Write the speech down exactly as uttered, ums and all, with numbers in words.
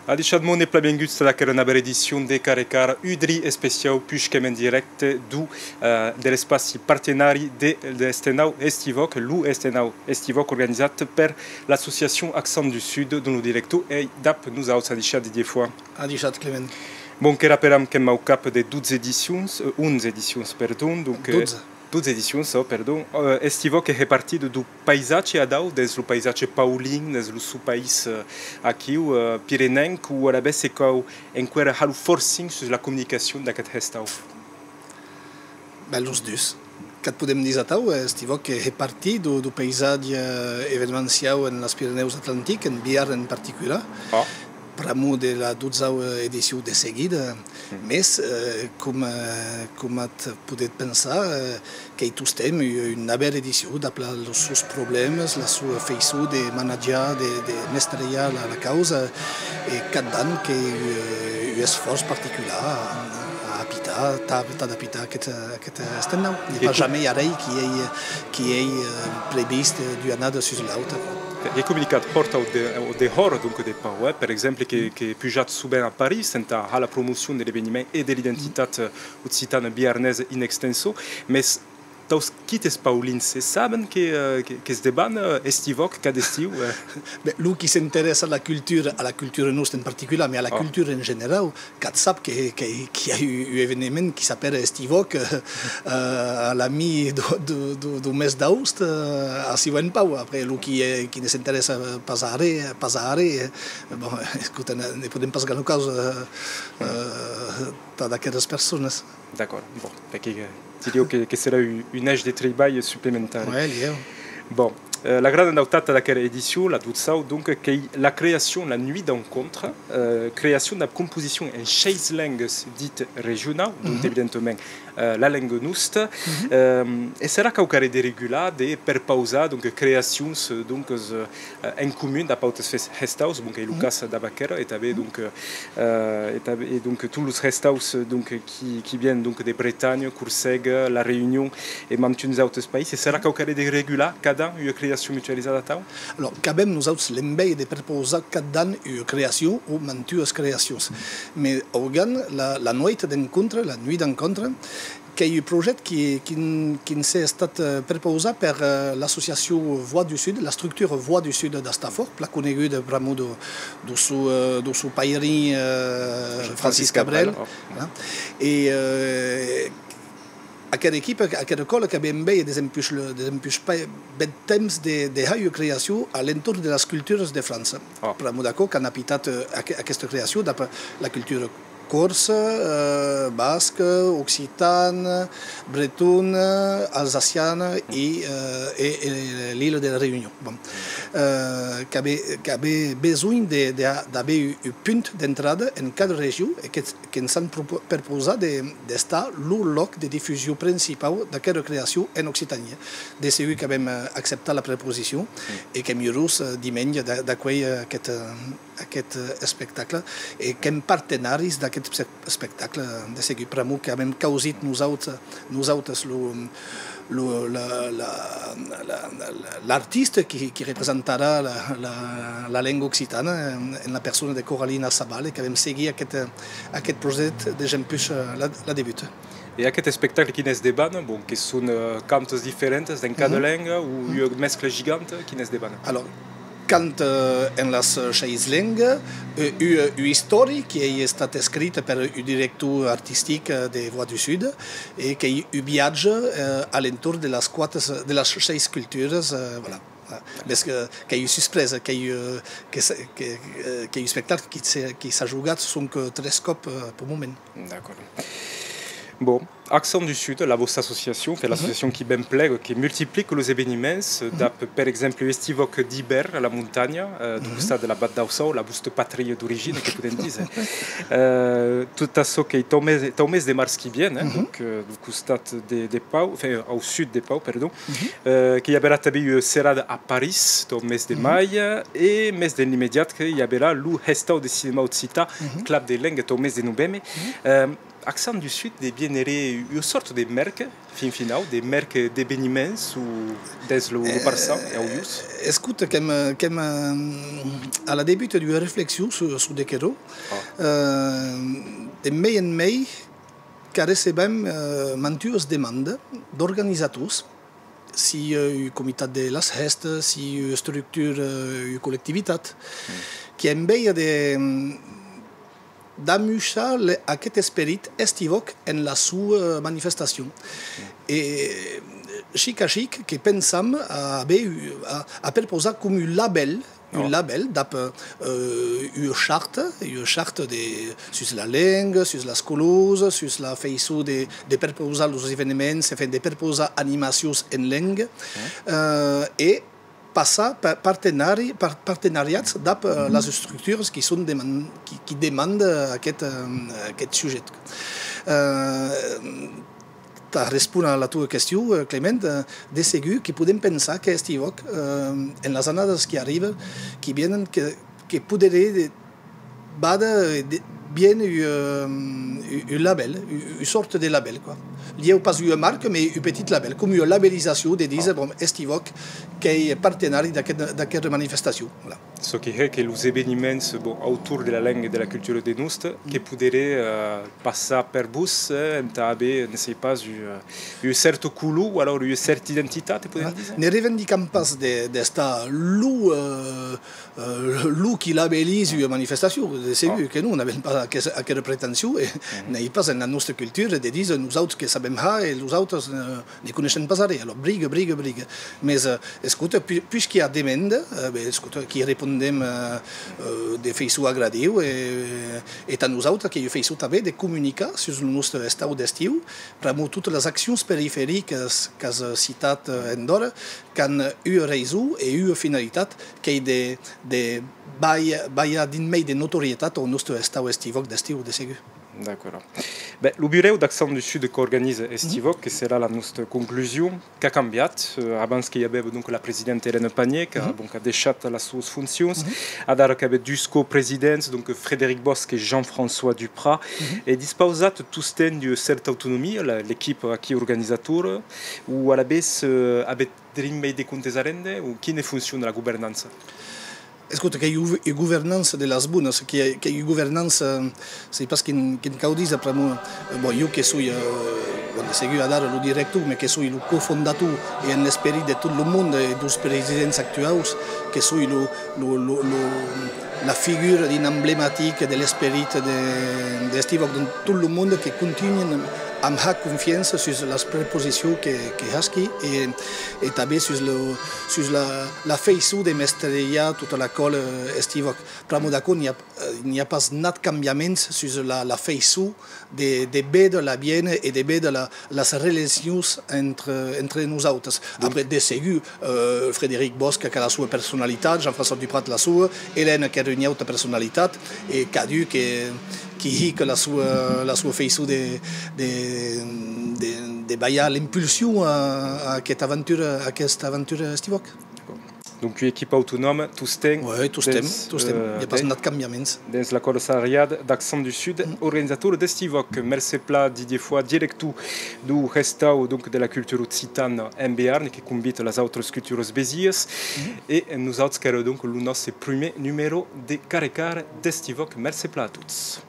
Adishatz monde, plan vienguts tad aquera navèra edicion de Cara e Cara, un drin especiau, puishqu'èm en dirècte deu, eh, de l'espaci partenari de, de l'Estenau Estivòc, lo Estenau Estivòc organizat per l'associacion Accent du Sud, dont lo director ei dab nosauts. Adishatz Didier Foix. Adishatz Clement. Bon, que raperam qu'èm au cap de dotze edicions, eh, onze edicions, perdon, donc, eh, dotze. Dotze edicions, ò, perdon. Eh, Estivòc que hè partida deu paisatge adau, dens lo paisatge paulin, dens lo suu país, eh, aquiu, eh, pirenenc, o alavetz se cau enqüèra har lo forcing sus la comunicacion d'aqueth hestau? Ben, los dus. Qu'at podem díser atau, eh, Estivòc que hè partida deu, deu paisatge, eh, evenemenciau en las Pirenèus Atlantic, en Biarn en particular, pr'amor de la dotzau edicion de seguida, mes, eh, coma, coma at podetz pensar, eh, qu'ei tostemp u-, ua navèra edicion, dab la, los sos problèmas, la sua faiçon de manatjar, de, de mestrejar la, la causa, e cada an qu'ei u-, un esfòrç particular a, a apitar, tad, tad apitar aqueth, aqueth estenau. N'ei pas jamei arren qui ei, qui ei, eh, previst, eh, d'ua annada sus l'auta, quoi. E comunicat pòrta au de-, au dehòra, donc, de Pau, eh? Per exemple, que, que pujatz sovent a París entà har la promocion de l'eveniment e de l'identitat, eh, occitana biarnesa in extenso, mes taus quites paulins se saben que, eh, que, que's debana, eh, Estivòc cada estiu, eh? Ben, lo qui s'interèssa a la cultura, a la cultura nosta en particular, mes a la cultura en generau, qu'at sap que, que, qu'i a un, un eveniment qui s'apèra Estivòc, eh, a la mi deu, deu, deu, deu mes d'aost, eh, aciu en Pau. Après, lo qui, eh, qui ne s'interèssa pas a arren, pas a arren, eh, bon, escota, ne, ne podem pas gana causa, eh, eh, tad aqueras personas. D'acòrd. Bon, perque, eh, diríeu que, que serà un, un èish de tribalh suplementari. Ouais, lhèu. Bon, eh, la grana nautat d'aquera edicion, la dotzau, donc, qu'ei la creacion, la nuit d'encontre, eh, creacion dab composicion en sheis lengas dit regionau, donc, evidentament, eh, la lenga nosta. Eh, e serà quauquarren de regular de perpausar, donc, creacions, eh, donc, eh, eh, en comun dab autes hes-, hestaus, bon, qu'ei lo cas dab aquera, e tanben, donc, eh, eh, e tanben, e donc, tots los hestaus, eh, donc, qui, qui vienen, donc, de Bretanha, Corsega, La Reünion e mantuns autes país. E serà quauquarren de regular cada an ua creacion mutualizada atau? Alors, qu'avem nosauts l'enveja de perpausar cada an ua creacion o mantuas creacions. Mes augan, la, la nueit d'encontre, la nuit d'encontre, qu'ei un projècte qui, qui, qui'n s'ei estat, eh, perpausat per, eh, l'associacion Voix du Sud, la structura Voix du Sud d'Astafòrt, plan coneguda pr'amor deu, deu suu, eh, deu suu pairin, eh, Francis Cabrel, hein. E, eh, aquera equipa, aquera còla qu'avè enveja desempuish le, desempuish pas bèth temps de, de har ua creacion a l'entorn de las culturas de França. Pr'amor d'aquò qu'an apitat, eh, aqu-, aquesta creacion dab la cultura corsa, eh, basca, occitana, bretona, alsaciana e, eh, e, e l'illa de la Reünion. Bon. Eh, qu'avè, qu'avè besonh de, de, d'aver un, un punt d'entrada en cada region e que, que'ns an propo-, perpausat de, d'estar lo lòc de difusion principau d'aquera creacion en Occitània. De segur qu'avem, eh, acceptat la proposicion e qu'èm urós, eh, dimenge d'a-, d'acuélher, eh, aqueth, eh, aqueth, eh, espectacle, e qu'èm partenaris d'aqueth espe-, espectacle, de segur, pr'amor qu'avem causit nosaut-, nosautes lo, lo, la, la, la, la, l'artista qui, qui representarà la, la, la lenga occitana en, en la persona de Coralina Sabal, e qu'avem seguit aqueth, aqueth projècte desempuish, eh, la, la debuta. E aqueth espectacle, quin es debana? Bon, que son, eh, cantas diferentas en cada lenga, o ua mescla giganta, quin es debana? Alors, canta en las sheis lengas, eh, ua, ua istòria qui ei estat escrita per un director artistic, eh, de Voix du Sud, e qu'ei un viatge, eh, a l'entorn de las quate, de las sheis culturas, eh, voilà. Mes que, qu'ei ua suspresa, qu'ei, eh, que se, que, eh, qu'ei un espectacle qui se, qui s'a jogat sonque tres còps, eh, peu moment. D'acòrd. Bon, Accent du Sud, la vòsta associacion, enfin, l'associacion qui v'emplega, que multiplica los eveniments, eh, dab, per exemple, un Estivòc d'ivèrn a la montanha, eh, deu costat de la Vath d'Aussau, la vòsta patria d'origina, que podem díser. Eh, tot açò qu'ei tau mes, tau mes de març qui vien, eh, donc, eh, deu costat de, de Pau, enfin, au sud de Pau, perdon. Eh, que i averà tanben ua serada a París, tau mes de mai, e mes de l'immediat que i averà lo hestau de cinèma occitan, Clap de Lenga, tau mes de noveme. Eh, Accents du Sud devienguèt ua sòrta de mèrca, fin finau, de mèrca d'eveniments o dens lo, lo parçan e aulhors? Eh, escota, qu'èm, qu'èm, eh, a la debuta d'ua reflexion sus, sus de querò. Ah. Eh, de mei en mei, que recebèm, eh, mantuas demandas d'organizators, si, eh, un comitat de las hèstas, si ua estructura, eh, ua collectivitat, mm, qui enveja de, mm, d'amuishar le, aqueth esperit estivòc en la sua manifestacion. Mm. E, eh, chic a chic, que pensam a aver, a, a perpausar com un labèl, un labèl dab, eh, ua charta, ua charta de, sus la lenga, sus las colors, sus la faiçon de, de perpausar los eveniments, enfin, de perpausar animacions en lenga, eh, e passar per partenari-, par-, partenariats dab, eh, las estructuras qui son deman-, qui, qui demanda aqueth, eh, aqueth sujet. Eh, Tà respóner a la tua question, eh, Clement, eh, de segur que podem pensar que Estivòc, eh, en las annadas qui arriban, qui vienen, que, que poderé de, vàder, eh, de, bien un, eh, un, un labèl, un, un sòrta de labèl, quoi. Lhèu pas ua marca, mes un petit labèl, com ua labelizacion de díser, bon, Estivòc qu'ei partenari d'aqueth, d'aquera manifestacion. Voilà. Çò qui hè que los eveniments, bon, autour de la lenga e de la cultura de noste, que poderé, eh, passar per vos, eh, entà aver, ne sèi pas, ua, ua cèrta color o alòr ua cèrta identitat, podem díser? Ne revendicam pas de, d'estar lo, eh, eh, lo qui labeliza ua manifestacion, de segur que non, n'avem pas aquera, aquera pretension, e n'ei pas en la nosta cultura de díser nosauts que sabem har e los autres, eh, ne coneishen pas arren. Alòr, briga, briga, briga. Mes, eh, escota, pu-, puishqu'i a demanda, eh, ben, escota, qu'i respondem, eh, eh, de faiçon agradiu, e, e tà nosautres qu'ei ua faiçon tanben de comunicar sus lo noste estau d'estiu, pr'amor totas las accions perifericas qu'as, eh, citat, eh, endòra, qu'an ua raison e ua finalitat, qu'ei de, de balhar, balhar drin mei de notorietat au noste estau estivòc d'estiu, de segur. D'acòrd. Ben, lo burèu d'Accents du Sud qu'organiza Estivòc, que serà la nosta conclusion, qu'a cambiat. Eh, abans que i avèva, donc, la presidenta Hélène Panier, qu'a, bon, qu'a deishat las suas foncions. Adara qu'avètz dus copresidents, donc, Frederic Bòsc e Jean-François Duprat. E dispausatz tostemps d'ua cèrta autonomia, la, l'equipa aquí organizatora, o alavetz, eh, avètz drin mei de comptes a rendre, o quina foncion de la governança? Escota, qu'ei ua, ua governança de las bonas, qu'ei, qu'ei ua governança, sèi pas quin, quin cau díser, pr'amor, eh, bon, jo que soi, eh, bon, de segur adara lo director, mes que soi lo cofondator e en l'esperit de tot lo monde e deus presidents actuaus, que soi lo, lo, lo, lo, la figura drin emblematica de l'esperit de, d'Estivòc, donc tot lo monde que contunhen a m'har confiança sus las preposicions que, que hasqui e, e tanben sus lo, sus la, la faiçon de mestrejar tota la còla, eh, Estivòc. Pr'amor d'aquò, n'i a, eh, n'i a pas nat cambiaments sus la, la faiçon de, de véder la viena e de véder la, las relacions entre, entre nosautres. Après, de segur, eh, Frederic Bòsc qu'a la sua personalitat, Jean-François Duprat la sua, Hélène qu'èra ua auta personalitat, e cadun que, qui hica la sua, la sua faiçon de, de, de, de balhar l'impulsion a, a aquesta aventura, a aquesta aventura Estivòc. Donc, ua equipa autonòma, tostemps. Oui, tostemps, dens, tostemps. Eh, i a pas nat cambiaments. Dens la còla salariada d'Accents du Sud, organizatora d'Estivòc. Mercé plan, Didier Foix, director deu Hestau, donc, de la cultura occitana en Bearn, que convida las autras culturas vesias. E nosauts qu'èra, donc, lo nòste prumèr numèro de Carré Carré d'Estivòc. Mercé plan a tots.